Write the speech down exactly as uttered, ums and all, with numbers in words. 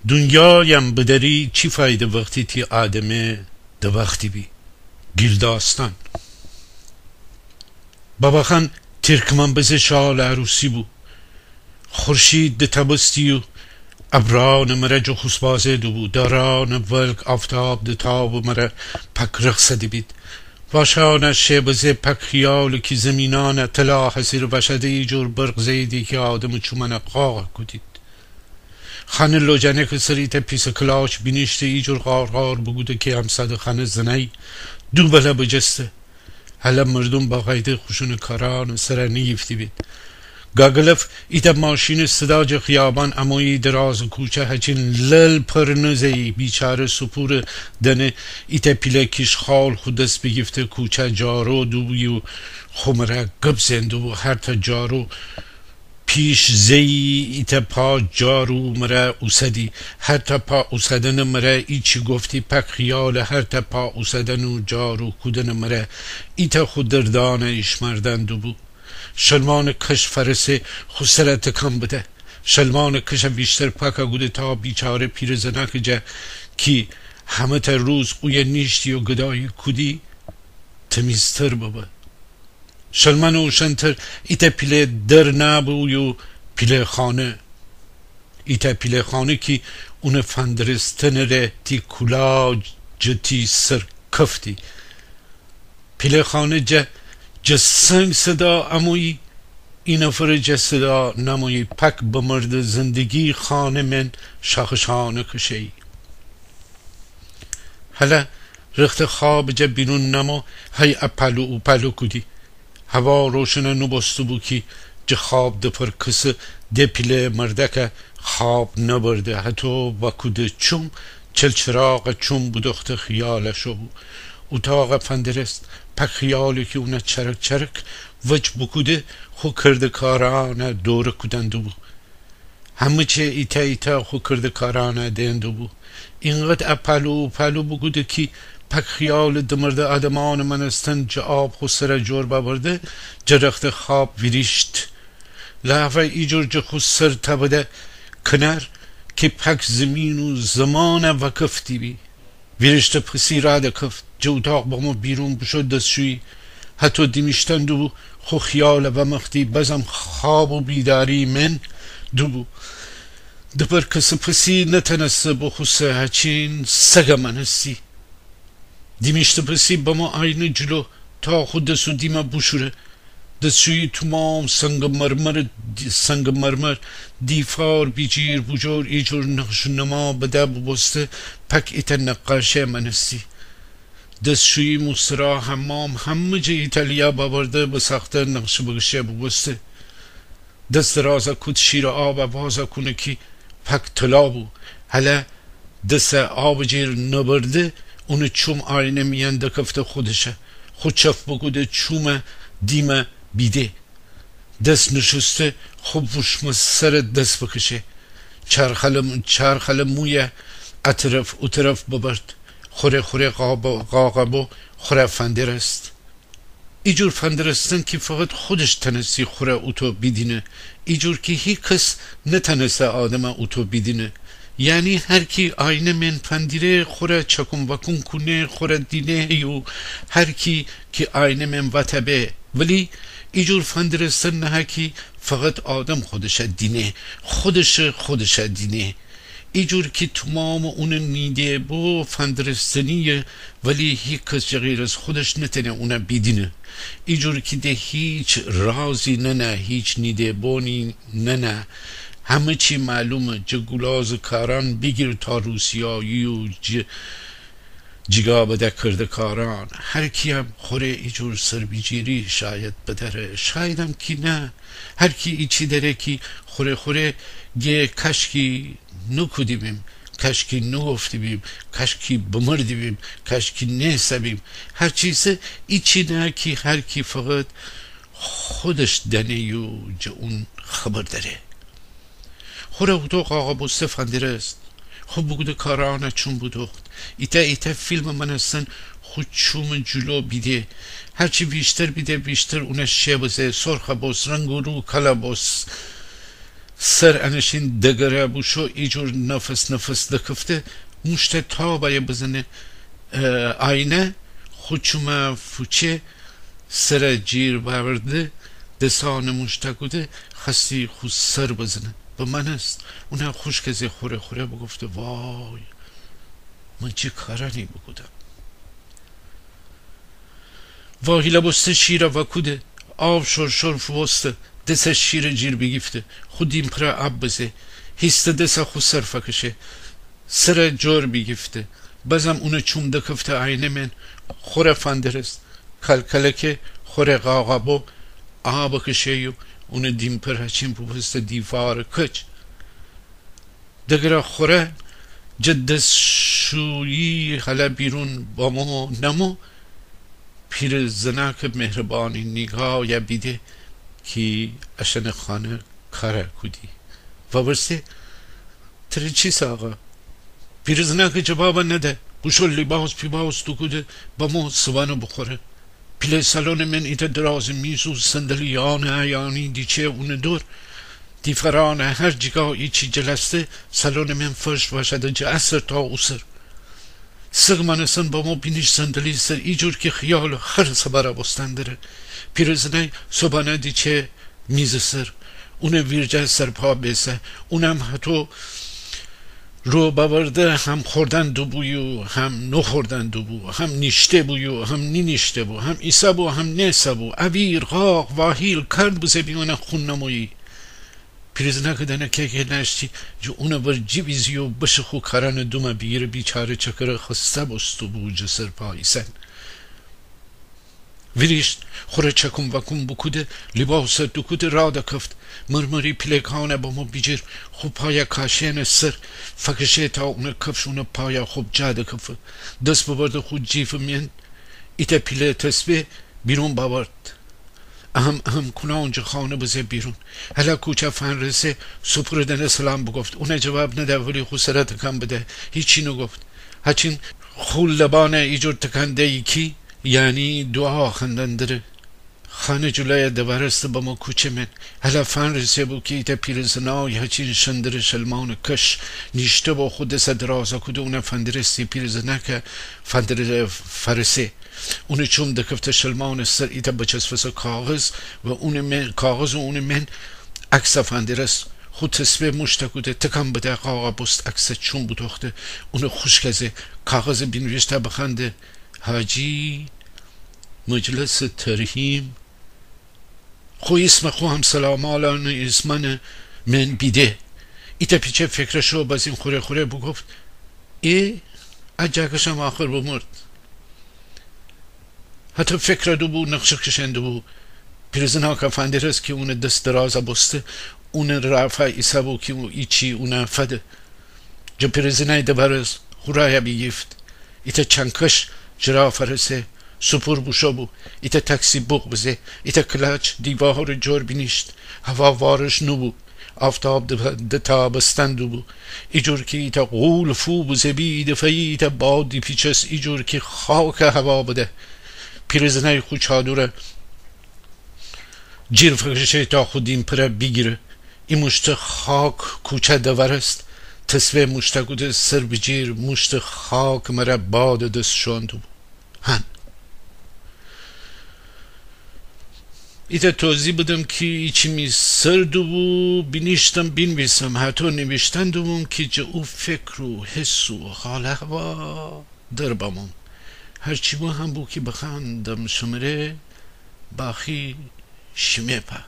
دونیایم بدری چی فایده وختی تی آدمه دبختی بی. گیلداستان. باباخان ترکمن بزه شال عروسی بو. خورشید دتابستی و ابرانٚ مره جوخوس‌بازی دوبو. دارانٚ ولگ آفتاب دتابٚ مره پک رخصه دیبید. واشانه شی بزه پک خیالی کی زیمینانه طلا حصیر واشاده ایجور برق زه‌ییدی کی آدمٚ چومانه قاق کودید. خانه لوجانکٚ سر ایتأ پیسٚ کلاچ بینیشته ایجور قارقار بوکوده کی همسادٚ خانه زنأی دو بلا بجسته. هله مردوم باقاعده خوشونٚ کارانٚ سره نیگیفته بید. گاگلف ایتأ ماشینٚ صدا جٚه خیابان امویی درازٚ کوچه هچین لل پر نزه‌یی. بیچاره سوپورٚ دنه ایتأ پیله کیشخال خو دس بیگیفته کوچه جارو دوبو و خو مره گب زئن دوبو. هرتأ جارو پیش زه‌یی ایتأ پا جارو مره اوسدی. هرتأ پا اوسدنٚ مره ایچی گفتی پک خیالٚ هرتأ پا اوسدن و جارو کودنٚ مره ایتأ خو دردانه ایشمردن دوبو. شلمانٚ کش فرسه خو سره تکان بده. شلمانٚ کشه ویشتر پاکه کوده تا بیچاره پیرزنأکٚ جا کی همه‌تأ روز اویه نیشتی و گدایی کودی تمیزتر ببه. شلمانٚ اوشنتر ایتأ پیله در نابو یو پیله خانه. ایتأ پیله خانه کی اونٚ فندرستنٚ ره تی کولا جٚه تی سر کفتی. پیله خانه جٚه، جٚه سنگ صدا امویی، اینفرٚ جٚه صدا نمویی. پک بمرده زندگی خانه من شاخشانه کشه‌یی. هله رختٚ خوابٚ جا بیرون نمو، هی اپالو اوپالو کودی. هوا روشنه نوبوسته‌بو کی جٚه خواب دپرکسه. ده پیله مردکه خواب نبرده. هتو وأکوده چوم، چلچراغه چوم بودوخته خیاله شو بو. اوتاقه فندرست. پک خیالی کی اونه چرک چرک وج بوکوده، خو کرده‌کارانه دوره کودن دوبو. همه چی ایتأ ایتأ خو کرده‌کارانه دئن دوبو. اینقدر اپالو اوپالو بوکوده کی پک خیالٚ دمرده آدمأنٚ مأنستن جٚه آب خو سره جور بأورده، جٚه رختٚ خواب ویریشت. لحفه ایجور جٚه خو سر تأبده کنار کی پک زیمین و زمانه وأکفتی بی. ویریشته پسی راه دکفت، جٚه اوتاق بمو بیرون بوشو دسشویی. هتو دیمیشتن دوبو خو خیاله وأمختی، بازم خواب و بیداری من دوبو. دپرکسه پسی نتأنسته بخوسه، هچین سگه مأنستی. دیمیشته پسی بمو آینه جلو تا خو دس و دیمه بوشوره. دسشویی تومام سنگ مرمر، سنگ مرمر، دیفار بیجیر بوجور ایجور نقش و نما بده بوبوسته، پک ایتأ نقاشه مأنستی. دسشویی، موسترا، حمام، همه جٚه ایتالیا بأورده بساخته نقشه بکشه بوبوسته. دس درازه کود شیرٚ آبه وازه کونه کی پک طلا بو. هله دسه آبٚ جیر نبرده، اونٚ چوم آینه میأن دکفته خودشه. خو چف بوکوده چومه دیمه بیده. دس نوشوسته خو ووشمه سره دس بکشه. چرخله، چرخله مویه اطرف اوطرف ببرد. خوره خوره قاقه بو، خوره فندرست. ایجور فندرستن کی فقط خودش تأنستی خوره اوتو بیدینه، ایجور کی هیکس نتأنسته آدمه اوتو بیدینه. یعنی هر کی آینه من فندیره خوره چکون وکون کونه، خوره دینه یو هر کی کی آینه من وتبه. ولی ایجور فندرستن نهه کی فقط آدم خودشه دینه، خودشه خودشه دینه. ایجور کی تومامٚ اونٚ نیده‌بو فندرستنیه، ولی هیکس جٚه غیر از خودش نتأنه اونه بیدینه. ایجور کی ده هیچ رازی ننه، هیچ نیده‌بونی ننه. همه چی معلومه، جٚه گولازٚ کاران بیگیر تا روسیایی و جٚه جیگا بده کرده‌کاران. هر کییم خوره ایجور سربیجیری شاید بدأره، شایدم کی نه. هر کی ایچی دأره کی خوره خوره گه کاشکی نوکودیبیم، کاشکی نوگفتیبیم، کاشکی بمردیبیم، کاشکی نیسه‌بیم. هر چیسه ایچی نه کی هر کی فقط خودش دأنه یو جٚه اون خبر دأره. خوره اوتو قاقه بوسته فندرست. خو بوگوده کارانه چوم بودوخت. ایتأ ایتأ فیلمٚ مأنستن خو چومٚ جلو بیده. هرچی ویشتر بیده ویشتر اونه شی بزه، سرخه بوس، رنگ و رو کله بوس. سر انه شین دگره بوشو، ایجور نفس نفس دکفته، موشته تا بایه بزنه، اه، آینه، خو چومه فوچه، سره جیر باورده، دسانه موشته کوده، خوأستی خو سر بزنه. بمأنست. اونه خوشکه زه خوره خوره بوگفته: وای، من چی کارأنی بوکودم؟ واهیله بوسته شیره وأکوده، آو شور شور فووسته، دسه شیره جیر بیگیفته، خو دیمپره آب بزه، هیسته دسه خو سر فکشه، سره جور بیگیفته، بازم اونه چوم دکفته آینه مئن، خوره فندرست، کلکلکه خوره قاقا بو، آب کشه‌یو اونه دیمپر هچین فووسته دیوارٚ کج. دگره خوره جه دسشویی هله بیرون بمو نمو، پیرزنأکٚ مهربانی نیگایه بیده کی اشأنٚ خانه کاره کودی. وورسه: تره چیسه آقا؟ پیرزنأکه جوابه نده، بوشو لیباس پیباس دوکوده بمو صوبانه بوخوره. پیله سالونٚ مئن ایتأ درازٚ میز و صندلیأنه ایانی دیچه اونٚ دور. دیفارأنه هر جیگا ایچی جلسته، سالونٚ مئن فرش واشده جه ا سر تا او سر. سقمأنستن بمو بینیشت صندلی سر، ایجور کی خیال هر سبره بوستن دره. پیرزنأی صوبانه دیچه میزٚ سر، اونٚ ویرجه سرپا بیسه. اونم هتو رو بأورده هم خوردن دوبو یو هم نوخوردن دوبو، هم نیشته بو یو هم نینیشته بو، هم ایسه بو هم نیسه بو. اویر، قاق، واهیل، کرد بزه بیونه خون نمویی. پیرزنأکٚ دنه که‌که نأشتی جه اونٚ ور جیویزی یو بشه خو کارأنٚ دومه بیگیره، بیچاره چکره خسته بوسته بو جه سرپا ایسن. ویریشت، خوره چکون وکون بوکوده، لیباسه دوکوده را دکفت. مرمری پیلکانه بمو بیجیر، خو پایه کاشینٚ سر فکشه تا اونٚ کفش اونٚ پایه خوب جا دکفه. دس ببرده خو جیفٚ مئن ایتأ پیله تسبه بیرون بأورد. اهم اهم کونان جه خانه بزه بیرون. هله کوچه فنرسه، سوپورٚ دنه سلام بوگفت. اونه جواب نده، ولی خو سره تکان بده. هیچی نوگفت. هچین خو لبانه ایجور تکان دیی کی یعنی دوعا خوأندن دره. خانه جلویه دوارسته بمو کوچه مئن. هله فنرسه بو کی ایتأ پیرزنای هچین شندره شلمانٚ کش نیشته بو، خو دسه درازه کوده اونه فندرستی. پیرزنأکه فندر-، فرسه. اونٚ چوم دکفته شلمانٚ سر ایتأ بچسفسه کاغذ و اونٚ مئن، کاغذ و اونٚ مئن عکسه فندرست. خو تسبه موشته کوده، تکان بده، قاقا بوست عکسه چوم بودوخته. اونٚ خوشکه زه کاغذٚ بینیویشته بخوأنده: حاجی مجلسٚ ترحیم. خو ایسمه خو همسلامالانٚ ایسمأنٚ مئن بیده. ایتأ پیچه فکره شو، بازین خوره خوره بوگفت: ای، ا جاکشم آخر بمرد. هتو فکره دوبو، نقشه کشئن دوبو. پیرزنأکه فندرست کی اونٚ دس درازه بوسته، اونٚ رافا ایسه بو کی او ایچی اونه فده. جه پیرزنأی دوارست، خو رایه بیگیفت. ایتأ چنکش جه را فرسه، سوپور بوشو بو. ایتأ تاکسی بوق بزه، ایتأ کلاچ دیوارٚ جور بینیشت. هوا وارش نوبو. آفتاب د-، د تابستن دوبو. ایجور کی ایتأ غول فو بزه بی، ایدفعه‌یی ایتأ باد دیپیچس، ایجور کی خاکه هوا بده. پیرزنأی خو چادوره جیر فکشه تا خو دیمپره بیگیره. ای موشته خاک کوچه دوارست، تسبه موشته کوده سر بیجیر، موشته خاک مره بادٚ دس شوئن دوبو. هن. ایتأ توضیح بدم کی ایچی می سر دوبو، بینیشتم بینیویسم، هتو نیویشتن دوبوم کی جه او فکر و حس و حال احوال در بموم. هرچی بو هم بو کی بخوأندم شمره، باقی شیمه پا.